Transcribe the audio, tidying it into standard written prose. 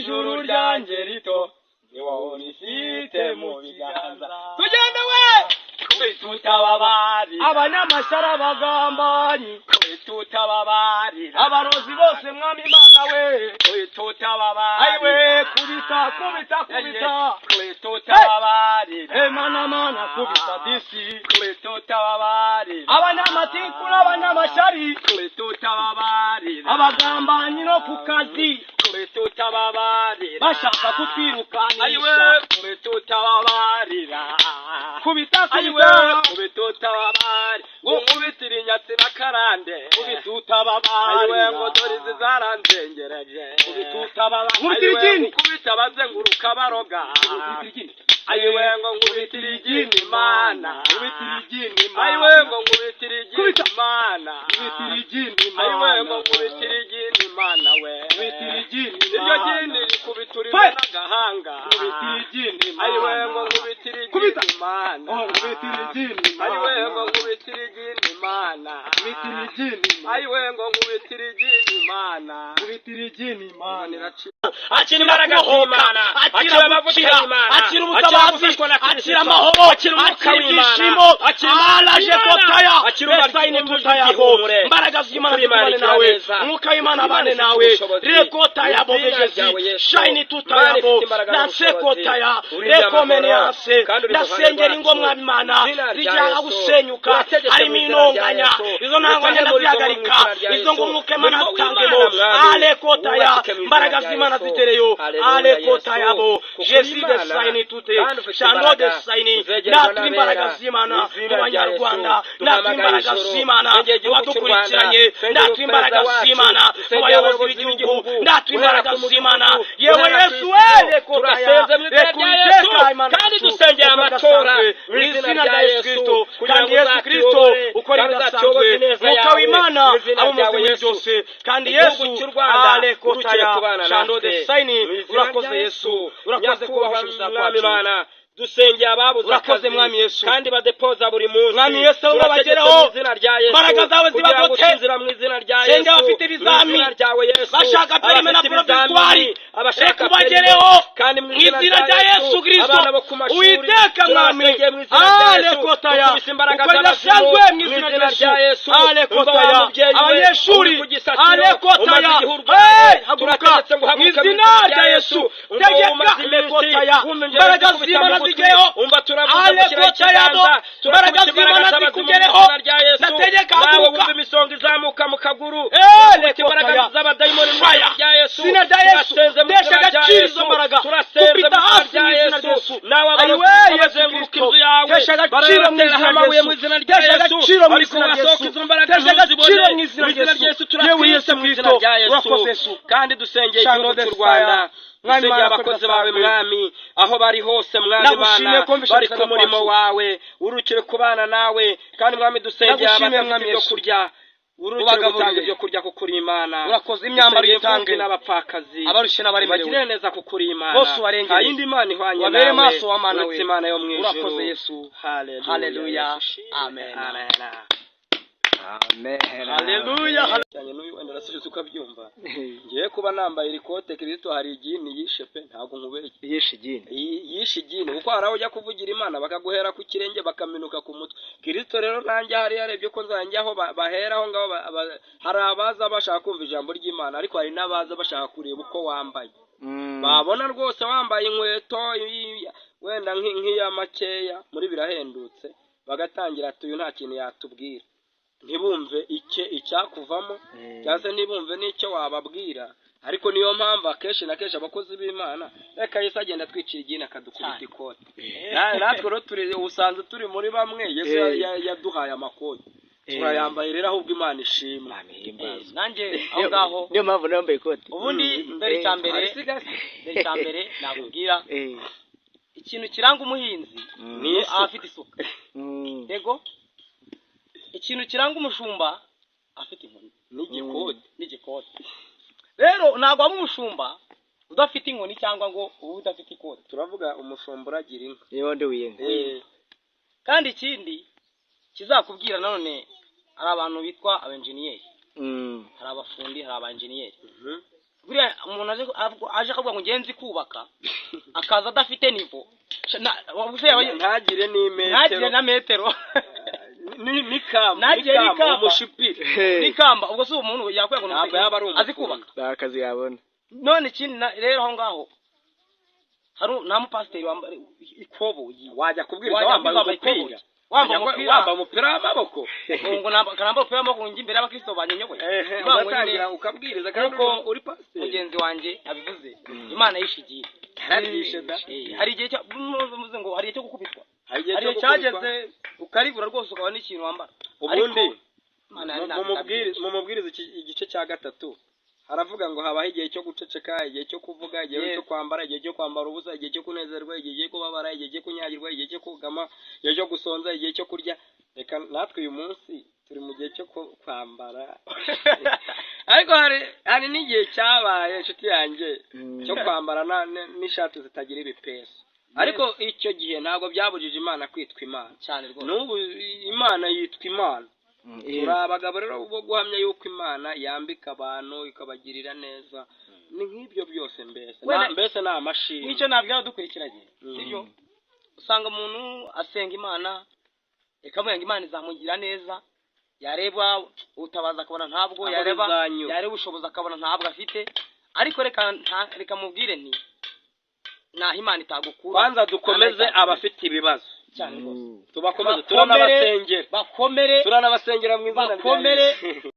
Ijuru ryanjye rito ni wowe urifite mu biganza. Tugende we, tutababarira Abanyamashyari, abagambanyi, tutababarira abarozi bose, Mwami Imana we. Tutababarira. Ayiwe, kubita, kubita, kubita. Tutababarira. Eh, mana, mana, kubita disi. Tutababarira. Abanyamatiku n'abanyamashyari, Tutababarira. abagambanyi no ku kazi, Tutababarira. bashaka Ayiwe, kutwirukanisha. Tutababarira. Kubita, Ayiwe, kubita. Tutababarira. Ngo nkubitire inyatsi n'akarande. Kubita. Ayiwe, ngo Utababarira. dore izi zaranzengereje. Kubita, utababarira. Nkubitira Ayiwe, igini. nkubita abazenguruka baroga. Nkubitira igini. Ayiwe, ngo nkubitire igini Mana. Nkubitira igini Mana. Ayiwe, ngo nkubitire igini Kubita. Mana. Nkubitira igini Mana. Ayiwe, ngo nkubitire igini Mana we. Nkubitira igini Iryo Mana. gini rikubiturira Fire. n'agahanga. Nkubitira igini Ayiwe, Mana. ngo nkubitire Kubita. igini Mana. Oh, nkubitira igini Mana. Ayiwe, ngo nkubitire igini Mana. Nkubitira igini Mana. Ayiwe, ngo nkubitire igini Mana. Nkubitira igini Mana. Akira imbaraga kubohoka, z'Imana, akira akira amavuta gukira, y'Imana, akira akira ubutabazi, gufashwa na Kristo, akira amahoro, akira umwuka akira w'Imana, ibyishimo. akira Araje Imana, kotaya akira Besaini umuriro tutayabo. w'igihumure. Imbaraga z'Imana Ukuri Imana zibane igira nawe, neza. umwuka w'Imana Imana abane ifite nawe. ubushobozi. Rekotaya Mu izina bovejezi ryawe Yesu. shaini Imana tutayabo ifite imbaraga n'ubushobozi. nasekotaya Uri inyamahoro, rekomeniase. kandi uri iruhande Ndasengera ingo, rwacu. Mwami Imana, Mu izina rya zijyana Yesu. gusenyuka, Urategetse mu harimo izina rya intonganya. Yesu. Izo ntonganya Utange muri zo mu ndazihagarika. izina rya Izo ngo Yesu. umwuka Imana Umurimo atangemo. w'Imana, Mwami, Alekotaya, wubakike mu izina imbaraga rya z'Imana Yesu. zitereyo. Haleluya, Alekotayabo. Yesu. Kuko Jesi Imana, desaini tute kandi ufite shando imbaraga, desaini. uzegerwa Natwe imbaraga n'abera. z'Imana Mu mu izina rya Banyarwanda, Yesu. natwe Duhamagaye imbaraga ijuru. z'Imana Sengera mu igihugu cy'u Rwanda. badukurikiranye, Sengera natwe imbaraga perezida wacu. z'Imana mu Sengera bayobozi abayobozi b'igihugu, b'igihugu. natwe Guhera imbaraga ku z'Imana. mudugudu, Yewe guhera ku Yesu we, isi. rekotaya. Turasenze mu izina Reka rya Yesu. Uwiteka Imana Kandi yacu dusengera ukora amatora ibidasanzwe mu mu izina izina rya rya Yesu Yesu, Kristo. kugira Kandi ngo Yesu Kristo uzatuyobore, ukora kandi ibidasanzwe, uzatuyoboze ineza Mwuka yawe, w'Imana mu izina abo ryawe muri Yesu. byose. Kandi Igihugu Yesu cy'u Rwanda, urukire alekotaya kubana shando natwe. desaini. Mu izina Urakoze rya Yesu, Yesu. urakoze Nyakubahwa kubaho gusa Mwami kwacu. Imana, dusengeye ababuze Urakoze, akazi Mwami Yesu. kandi badepoza buri munsi. Mwami Yesu, aho Turategetse babageraho, mu izina rya Yesu imbaraga zawe kugira ngo zibagote. utsinzira mu izina rya Sengera Yesu, abafite mu ibizami, izina ryawe Yesu, bashaka permis na abafite ibizamini, provisoire, abashaka reka ubagereho permis, kandi mu mu izina rya Yesu Kristo. Abana bo ku mashuri, Uwiteka Mwami, turabasengeye mu izina rya Yesu, alekotaya, dukubise imbaraga ukora z'abazimu ibidasanzwe mu mu izina izina rya rya Yesu. Yesu. Umva wa Alekotaya, mubyeyi we, abanyeshuri, uri ku gisakiro, umaze alekotaya, igihe urwaye, hey, haguruka turategetse ngo mu uhaguruke mu izina rya Yesu. Umva wowe Tegeka umaze iminsi, lekotaya, wumva ingero imbaraga zikubita z'Imana mu gutwi, zigereho. umva turavuze gushyiraho Alekotayabo, ikiganza, imbaraga turakubita imbaraga z'Imana z'abazimu mu zikugereho. izina rya Yesu. Ndategeka, Nawe haguruka. wumva imisonga izamuka mu kaguru, Eh, turakubita imbaraga lekotaya. z'abadayimoni mu izina Fire. rya Yesu. Izina rya Yesu. Turasenze mu Tesha izina rya agaciro Yesu. izo mbaraga. Turasenze mu Kubita izina hasi rya mu izina rya Yesu. Yesu. Nawe Ayiwe, abarozi Yesu bazenguruka Kristo. inzu yawe, Tesha agaciro mu barabateraho izina rya amabuye Yesu. mu izina rya Tesha Yesu, agaciro mu ariko izina rya wasohoka Yesu. izo mbaraga Tesha ntuzibone. agaciro mu izina Mu rya izina rya Yesu. Yesu Yewe Yesu turatwite mu izina Kristo. rya Yesu. Urakoze Yesu. Kandi dusengeye Shando igihugu cy'u de Rwanda, Fire. Mwami dusengeye Imana, abakozi bawe bidasanzwe. Mwami, aho bari hose Mwami Nagushimiye Imana, ko mvishe bari ku gusenga murimo kwacu. wawe, urukire kubana nawe. Kandi Mwami, dusengeye Nagushimiye, abadafite Mwami ibyo Yesu. kurya, urukire Ubagaburire. gutanga ibyo kurya kuko uri Imana. Urakoze, imyambaro Dusengeye uyitange. imfubyi n'abapfakazi, Abarushye n'abaremerewe. ubagirire neza kuko uri Imana. Bose ubarengere. Nta yindi Mana ihwanye Ubabere nawe maso wa Mana we. uretse Imana yo mu ijuru. Urakoze Yesu. Haleluya. Haleluya. Yesu ushimwe. Amen. Amen. Amen. Haleluya. Cyane n'uyu wenda arasubiza ukabyumva. Ngiye kuba nambaye iri kote, Kristo hari igini yishe pe, ntabwo nkubeshye. Yishe igini. Yishe igini, kuko hari aho ujya kuvugira Imana bakaguhera ku kirenge bakaminuka ku mutwe. Kristo rero nanjye hari yarebye ko nzajya aho bahera aho ngaho hari abaza bashaka kumva ijambo ry'Imana, ariko hari n'abaza bashaka kureba uko wambaye. Babona rwose wambaye inkweto wenda nk'iya makeya muri birahendutse, bagatangira ati uyu nta kintu yatubwira, ntibumve icye icyakuvamo cyangwa se ntibumve n'icyo wababwira. Ariko niyo mpamvu akenshi na kenshi abakozi b'Imana, reka Yesu agenda atwicira igini akadukubita ikote. Natwe rero turi usanze turi muri bamwe Yesu yaduhaye amakoti, turayambaye rero. Ahubwo Imana ishimwe. Imana ihimbazwe. Nanjye aho ngaho. Niyo mpamvu nambaye ikoti. Ubundi mbere icya mbere, mbere icya mbere nakubwira, ikintu kiranga umuhinzi Ni aba isuka. afite isuka. Yego, ikintu kiranga umushumba afite inkoni N'igikoti. N'igikoti. Rero ntabwo waba umushumba udafite inkoni cyangwa ngo ube udafite ikoti. Turavuga umushumba uragira inka. Niyo ndi w'inka. Kandi ikindi kizakubwira nanone, hari abantu bitwa abenjeniyeri, hari abafundi, hari abaenjeniyeri. Buriya umuntu aje akavuga ngo ngenzi kubaka, akaza adafite niveau, ntagire n'imetero, ntagire na metero, n'ikamba, ntagire n'ikamba, umushipiri n'ikamba, ubwo si umuntu yakwiye ngo ntabwo yaba ari azi kubaka, nta kazi yabona. None ikindi rero aho ngaho hari nta mupasiteri wambaye ikoboyi. Wajya kubwiriza wambaye umupira, wambaye umupira, wambaye umupira w'amaboko? Ngo nambara umupira w'amaboko njye imbere y'abakristo banjye nyoboye? Ugatangira ukabwiriza kandi uri pasiteri. Mugenzi wanjye abivuze, Imana yishe igihe. Yararyishe da. Hari igihe muvuze ngo hari igihe cyo gukubitwa, hari igihe hari igihe cyageze ukaribura rwose, ukabona n'ikintu wambara. Ubundi mu mubwiriza igice cya 3 haravuga ngo habaho igihe cyo guceceka, igihe cyo kuvuga, igihe cyo kwambara, igihe cyo kwambara ubusa, igihe cyo kunezerwa, igihe cyo kubabara, igihe cyo kunyagirwa, igihe cyo kugama, igihe cyo gusonza, igihe cyo kurya. Reka natwe uyu munsi turi mu gihe cyo kwambara, ariko hari n'igihe cyabaye, inshuti yanjye, cyo kwambara n'ishati zitagira ibipesu, ariko icyo gihe ntabwo byabujije Imana kwitwa Imana. Cyane rwose. N'ubu Imana yitwa Imana. Turi abagabo rero bo guhamya yuko Imana yambika abantu ikabagirira neza. Ni nk'ibyo byose mbese, mbese ni amashimwe. Nicyo nabwira dukurikiranye, sibyo? Usanga umuntu asenga Imana, ikamubwira ngo Imana izamugira neza, yareba ubutabazi akabona ntabwo, yareba ubushobozi akabona ntabwo afite. Ariko reka mubwire nti naho Imana itagukura. Kwanza dukomeze abafite ibibazo cyane rwose, tubakomeze, turanabasengera, bakomere, turanabasengera mu izina rya bakomere.